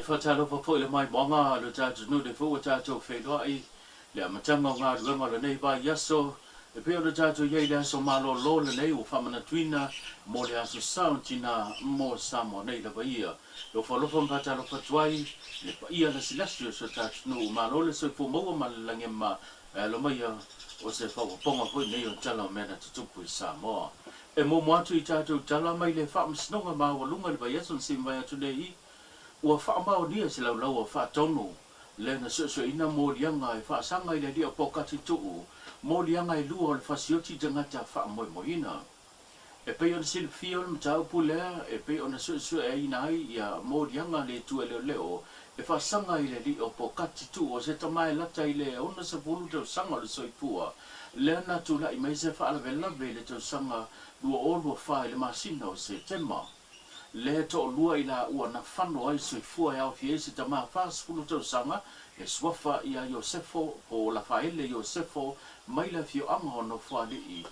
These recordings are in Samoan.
faatalofa foi i le maimoaga a lo tatou atunuu lea foi ua tatou feiloai i le amataga o galuega o lenei vaiaso e pei ona tatou i ai i le aso malolo lenei ua faamanatuina mo le Aso Sa o Tina mo Samoa nei lava ia. E ofo alofa ma faatalofa atu ai i le paia lasilasi o si o tatou atunuu. Malo le soifua maua ma le lagi e mama e alo maia o se faaopoopoga foi nei o tala o mea na tutupu i Samoa. E muamua atu i tatou tala mai le Faamasinoga Maualuga i le vaiaso na sii mavae atu nei, ua faamaonia se laulaua faatonu lea na suesueina moliaga e faasaga i le alii o Pokati Tuu, moliaga e lua o le fasioti tagata faamoemoeina. E pei ona silafia o le mataupu lea e pei ona suesueina ai ia moliaga le itu eleoleo e faasaga i le alii o Pokati Tuu o se tama e lata i le 60 tausaga o le soifua lea na tulai mai se faalavelave i le tausaga 2024 i le masina o Setema. Lea e toalua i laua na fano ai soifua e aofia ai se tama 40 tausaga e suafa ia Iosefo po o Lafaele Iosefo mai le afioaga o Nofoalii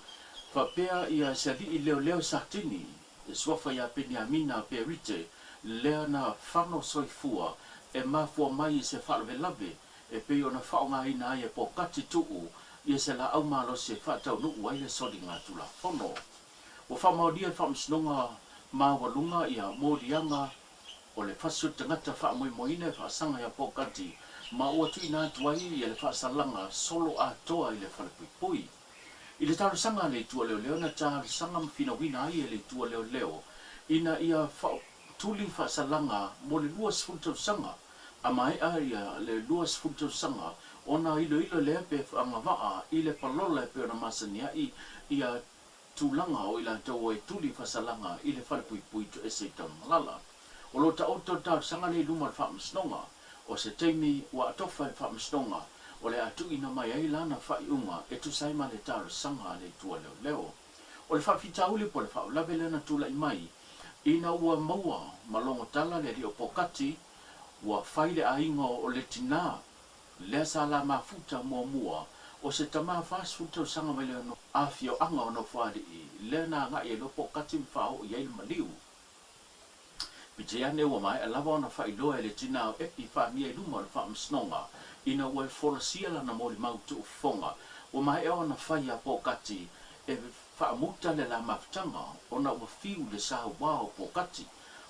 faapea ia se alii leoleo Satini e suafa ia Peniamina Perite lea na fano soifua e mafua mai i se faalavelave e pei ona faaaogaina ai e Pokati Tuu ia se laau malosi e faataunuu ai le soliga Tulafono. Ua faamaonia e le Faamasinoga Maualuga ia moliaga o le fasi o le tagata faamoemoeina e faasaga ia Pokati ma ua tuuina atu ai ia le faasalaga solo atoa i le falepuipui. I le talosaga a le Itu a Leoleo na talosaga ma finauina ai e le Itu a Leoleo ina ia tuli faasalaga mo le 20 tausaga, a maea ia le 20 tausaga ona iloilo lea pe agavaa i le palola e pei ona masani ai ia tulaga o i latou e tuli faasalaga i le falepuipui toese i Tanumalala. O lo o taoto le talosaga lea i luma o le Faamasinoga. O se taimi ua atofa e le Faamasinoga o le a tuuina mai ai lana faaiuga e tusa ai ma le talosaga a le Itu a Leoleo. O le faafitauli po o le faalavelave lea na tulai mai ina ua maua ma logo tala le alii o Pokati ua fai le aiga o le tinā lea sa la mafuta muamua o se tama 40 tausaga mai le afioaga o Nofoalii lea na agai ai loa Pokati ma faaoo i ai le maliu. Peitai ane ua maea lava ona faailoa e le tinā o Epi Famia i luma o le Faamasinoga ina ua folasia lana molimau tuufofoga ua maea ona fai a Pokati e faamuta le la mafutaga ona ua fiu le saua o Pokati.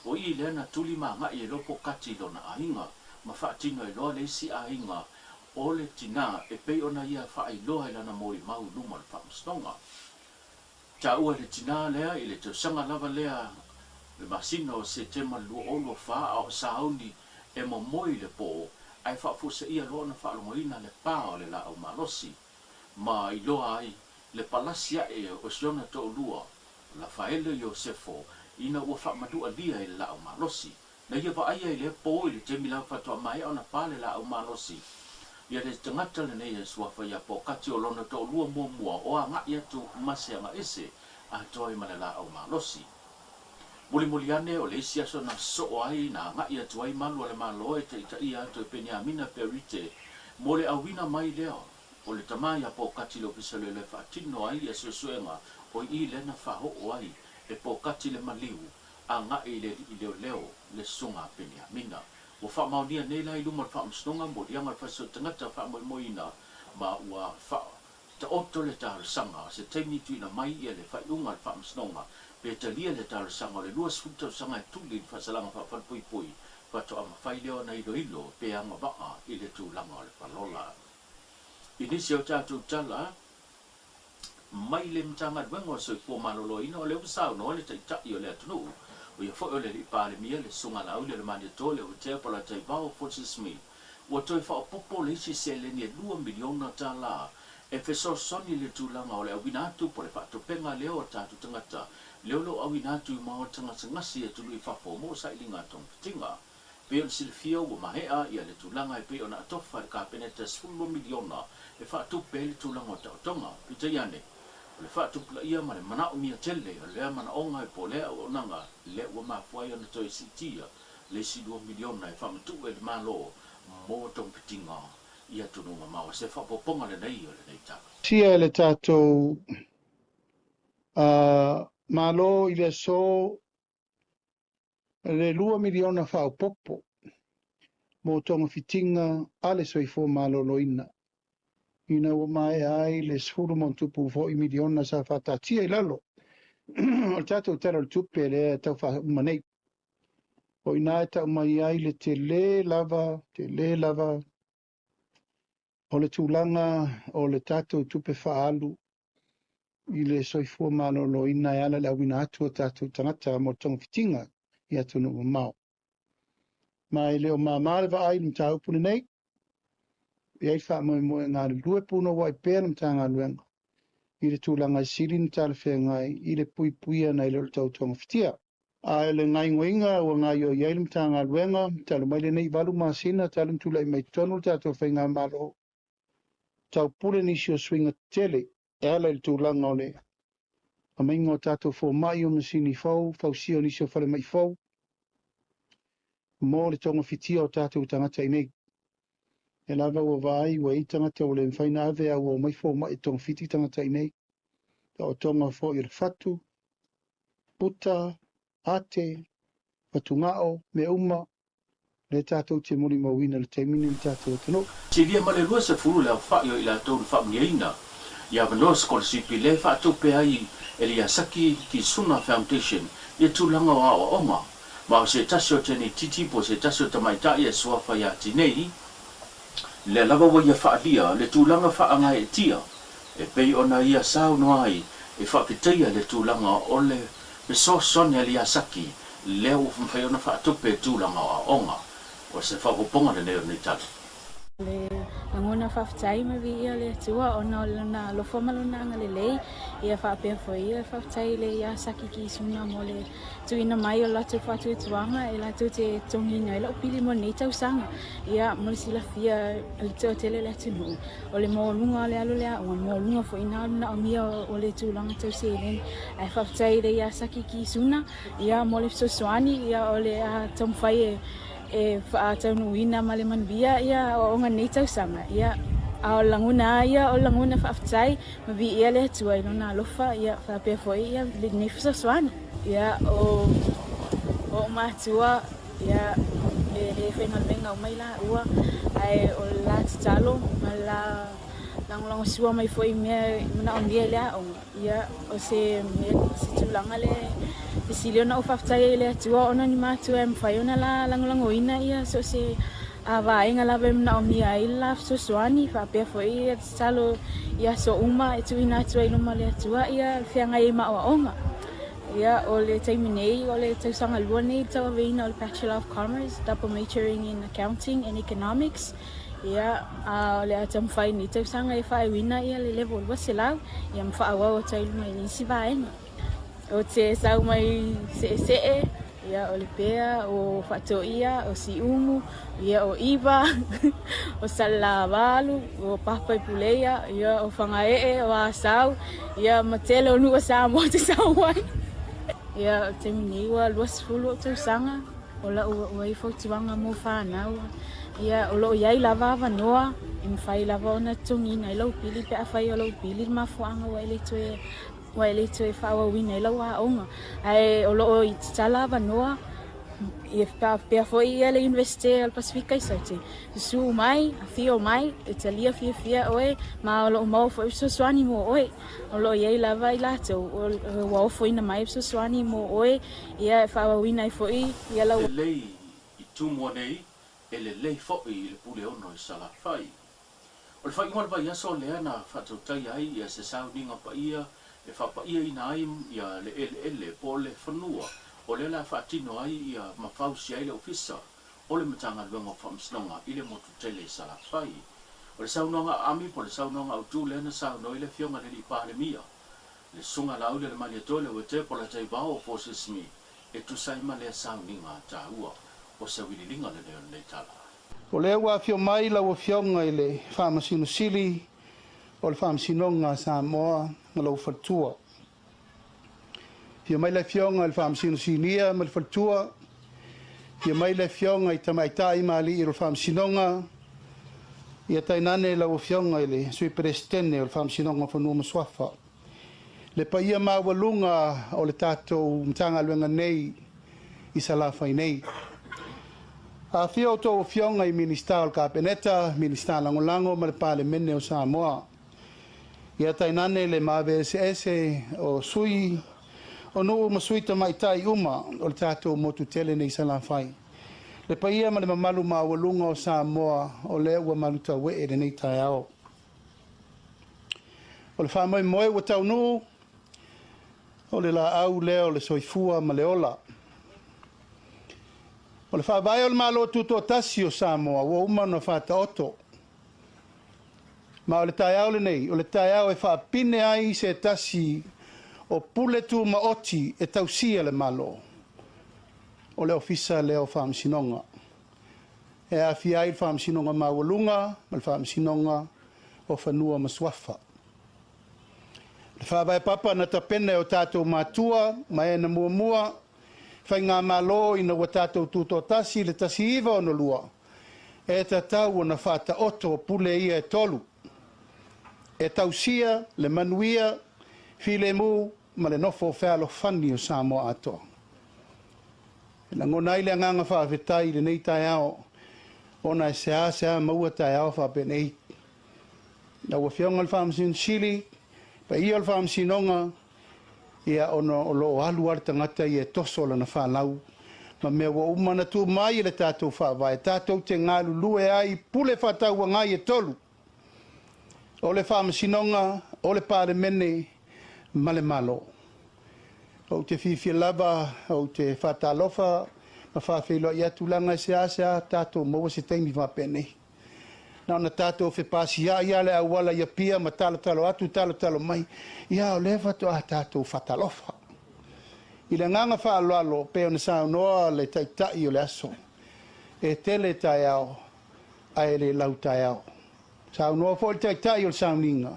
O i lea na tuli ma agai ai loa Pokati i lona aiga ma faatino ai loa le isi aiga o le tinā e pei ona ia faailoa i lana molimau i luma o le Faamasinoga. Taua e le tinā lea i le tausaga lava lea le masina o Setema 2024 a o sauni e momoe i le pō ae faafuaseia loa ona faalogoina le pā o le laau malosi ma iloa ai le palasi aʻe o si ona toalua, o Lafaele Iosefo, ina ua faamanualia i le laau malosi. Na ia vaaia i lea pō i le taimi lava faatoa maea ona pa le laau malosi ia le tagata lenei e suafa ia Pokati o lona toalua muamua o agai atu ma se agaese atoa ai ma le laau malosi. Mulimuli ane o le isi aso na sosoo ai na agai atu ai malu a le Malo e taitaia atu e Peniamina Perite mo le auina mai lea o le tama ia Pokati i le Ofisa Leoleo e faatino ai ia suesuega o i lea na faaoo ai e Pokati le maliu agai i le alii leoleo le susuga a Peniamina. Ua faamaonia nei la i luma o le Faamasinoga moliaga o le fasioti tagata faamoemoeina ma ua faataoto le talosaga se taimi tuuina mai ia le faaiuga a le Faamasinoga pe talia le talosaga o le 20 tausaga e tuli i le faasalaga faafalepuipui faatoa mafai lea ona iloilo pe agavaa i le tulaga o le palola. I nisi o tatou tala mai le Matagaluega o le Soifua Maloloina, o lea ua saunoa le Taitai o le atunuu, o ia foi o le Alii Palemia, le Susuga Laauli Alemaniato Leotea Polataivao Fosi Smith, ua toe faaopoopo le isi seleni e $2 miliona e fesoasoani i le tulaga o le auina atu po o le faatupega lea o tatou tagata lea o lo o auina atu i maota gasegase i atunuu i fafo mo sailiga togafitiga. Pei ona silafia ua maea ia le tulaga e pei ona atofa e le Kapeneta e 12 miliona e faatupe ai le tulaga o taotoga. Peitai ane, o le faatupulaia ma le manaomia tele o lea manaoga po o lea auaunaga lea ua mafua ai ona toe siitia le isi $2 miliona e faamatuu e le Malo mo togafitiga i atunuu mamao. O se faaopoopoga lenei o lenei tala. Sia e le tatou Malo i le aso le $2 miliona faaopoopo. mo togafitiga a le Soifua Maloloina, ina ua maea ai le 10+ foi miliona sa faataatia i lalo o le tatou Tala o le Tupe lea e tau faauma nei. O i ina e tau mai ai le tele lava, tele lava o le tulaga o le tatou tupe faaalu i le soifua maloloina e ala i le auina atu o tatou tagata mo togafitiga i atunuu mamao. Ma e le o māmā le vaai i le mataupu lenei, e i ai le faamoemoe e galulue punouai pea le Matagaluega i le tulaga e sili ona talafeagai i le puipuia nai lo le tau togafitia. A o le gaoioiga ua gaoioi ai le Matagaluega talu mai lenei 8 masina talu ona tulai mai totonu le tatou faigamalo, taupule nisi o suiga tetele e ala i le tulaga o le aumaiga o tatou fomai, o masini fou, fausia o nisi o falemai fou mo le togafitia o tatou tagata i nei. E lava ua vaai ua i ai tagata ua le mafai ona ave a ua omai fomai e togafiti tagata i nei. Taotoga foi o le fatu, puta, ate, fatugao, mea uma lea tatou te molimauina i le taimi lenei i le tatou atunuu. Silia ma le 20 le aofai o i latou na faamanuiaina i avanoa sikolasipi lea e faatupe ai e le Yasaki Kisuna Foundation ia tulaga o aoaoga. Ma o se tasi o teineitiiti po o se tasi o tamaitai e suafa ia Tinei, lea lava ua ia faaalia le tulaga faaagaeetia e pei ona ia saunoa ai e faafetaia le tulaga o le fesoasoani a le Yasaki lea ua mafai ona faatupe tulaga o aoaoga. O se faaopoopoga lenei o lenei tala. O le lagona faafetai ma viia le Atua ona o lona alofa ma lona agalelei, ia faapea foi ia faafetai i le Yasaki Kisuna mo le tuuina mai o le latou faatuatuaga e latou te totogiina ai lau pili mo lenei tausaga. Ia, mo le silafia e le toatele o le atunuu, o le maualuga o le alu o le aoga, maualuga foi i ina o le manaomia o le tulaga tau seleni. Ae faafetai i le Yasaki Kisuna ia mo le fesoasoani, ia o le a taumafai e e faataunuuina ma le manuia ia aoaoga i lenei tausaga. Ia, a o le lagona lava ia o le lagona faafetai ma viia le Atua i Lona alofa, ia faapea foi ia lenei fesoasoani. Ia, o o'u matua, ia, e le faigaluega uma i laua, ae o le la tatalo ma le la lagolagosua mai foi i mea e manaomia i le aoga, ia, o se mea, se tulaga lea e sili ona ou faafetai ai i le Atua ona o ni matua e mafai ona la lagolagoina ia so o se vaega lava e manaomia ai le la fesoasoani, faapea foi ia tatalo i aso uma e tuuina atu ai i luma o le Atua ia feagai ai ma aoaoga. Ia, o le taimi nei, o le tausaga lua nei i le tauaveina o le Bachelor of Commerce, double majoring in Accounting and Economics. Ia, a o le a taumafai i lenei tausaga e faaiuina ia le level 200, ia ma faaauau atu ai i luga i isi vaega. Ou te sau mai Seesee, ia o Lepea, o Faatoia, o Siumu, ia o Iva, o Salelavalu, o Papaipuleia, ia o Fagaee, o Asau, ia ma tele o nuu o Samoa ou te sau ai. Ia o le taimi nei ua 20 ou tausaga, o lau ai fautuaga mo fanau, ia o lo o i ai lava avanoa e mafai lava ona totogiina ai lau pili pe afai o lou pili le mafuaaga ua e le toe ua e le toe faaauauina ai lau aoga. Ae o lo o tatala avanoa ia faapea foi ia le Iunivesite o le Pasefika i Saute. Susu mai, afio mai, e talia fiafia oe ma o lo o maua foi fesoasoani mo oe. O lo o i ai lava i latou ua ofoina mai fesoasoani mo oe ia e faaauauina ai foi ia lau. Lelei i Tumua nei, e lelei foi i le Puleono i Salafai. O le faaiuga o le vaiaso lea na faatautaia ai ia se sauniga paia e faapaiaina ai ia le eleele po o le fanua o lea la faatino ai ia ma fausia ai le Ofisa o le Matagaluega o Faamasinoga i le motu tele i Salafai. O le saunoaga aami po o le saunoaga autu lea na saunoa ai le Afioga i le Alii Palemia, le Susuga Laaulialemalietoa Leuatea Polataivao o Fosi Smith e tusa ai ma lea sauniga taua. O se auiliiliga lenei o lenei tala. O lea ua afio mai lau Afioga i le Faamasino Sili o le Faamasinoga a Samoa ma lou faletua. Afio mai le Afioga i le Faamasino Sinia ma le faletua. Afio mai le Afioga i Tamaitai ma Alii o le Faamasinoga. Ia tainane lau Afioga i le Sui Peresetene o le Faamasinoga o Fanua ma Suafa. Le paia maualuga o le tatou Matagaluega nei i Salafai nei. Afifio outou Afioga i Minisita o le Kapeneta, Minisita Lagolago ma le Palemene o Samoa. Ia tainane le maave eseese o sui o nuu ma sui tamaitai uma o le tatou motu tele nei i Salafai. Le paia ma le mamalu maualuga o Samoa o lea ua malutauee i lenei taeao. O le faamoemoe ua taunuu, o le laau lea o le soifua ma le ola. O le faavae o le Malo Tutoatasi o Samoa ua uma ona faataoto. Ma o le taeao lenei, o le taeao e faapine ai se tasi o pule tumaoti e tausia le Malo, o le Ofisa lea o Faamasinoga, e aafia ai le Faamasinoga Maualuga ma le Faamasinoga o Fanua ma Suafa. O le faavae papa na tapena e o tatou matua ma e na muamua faigamalo ina ua tatou tutoatasi i le 1962, e tatau ona faataoto pule ia e tolu e tausia le manuia, filemu ma le nofo fealofani o Samoa atoa. E lagona ai le agaga faafetai i lenei taeao, ona e seasea maua taeao faapenei. Lau Afioga i le Faamasino Sili, paia o le Faamasinoga, ia ona o lo o alu lava le tagata ia e toso lana falau ma mea ua uma ona tuu mai e le tatou Faavae, tatou te galulue ai pule faatauagai e tolu, o le Faamasinoga, o le Palemene ma le Malo. Ou te fiafia lava, ou te faatalofa ma faafeiloai atu, leaga e seasea tatou maua se taimi faapenei. Na ona tatou fepasiai lava i le auala i Apia ma talotalo atu, talotalo mai, ia o lea faatoa tatou faatalofa. I le agaga faaaloalo, pei ona saunoa le Taitai o le aso, e tele taeao ae le lau taeao. Saunoa foi le Taitai o le sauniga,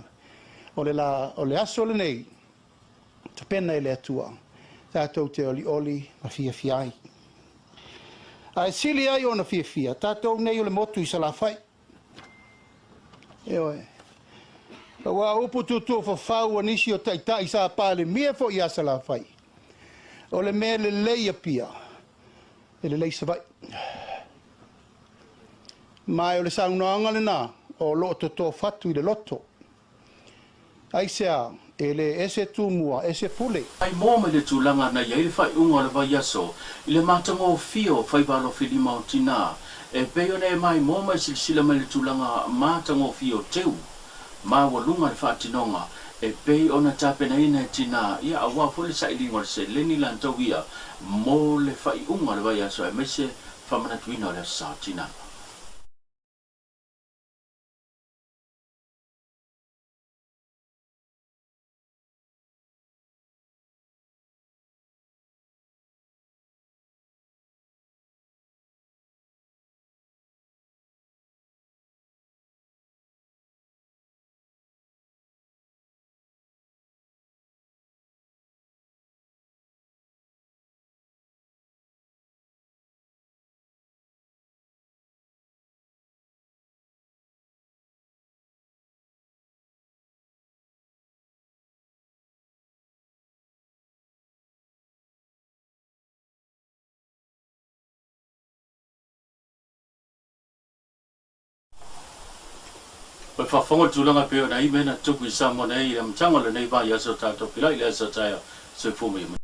o le, la, o le aso lenei, tapena e le Atua, tatou te olioli ma fiafia ai. Ae sili ai ona fiafia, tatou nei o le motu i Salafai. Ioe. Aua o upu tuutuufafau a nisi o taitai sa Palemia foi ia Salafai, o le mea lelei i Apia, e lelei i Savaii. Ma o le saunoaga lena o lo o totofatu i le loto. Aisea? E le ese Tumua, ese Pule. Ai moa mai le tulaga na i ai le faaiuga o le vaiaso i le matagofie o faiva alofilima o tinā, e pei ona e maimoa mai silasila mai le tulaga matagofie o teu maualuga le faatinoga e pei ona tapenaina e tinā, ia aua foi le sailiga o le seleni latou ia mo le faaiuga o le vaiaso aemaise faamanatuina o le Aso Sa o Tinā. O le faafofoga o le tulaga e pei ona i ai mea na tupu i Samoa nei i le amataga o lenei vaiaso tatou filai i le aso taeao. Soifua ma ia manuia.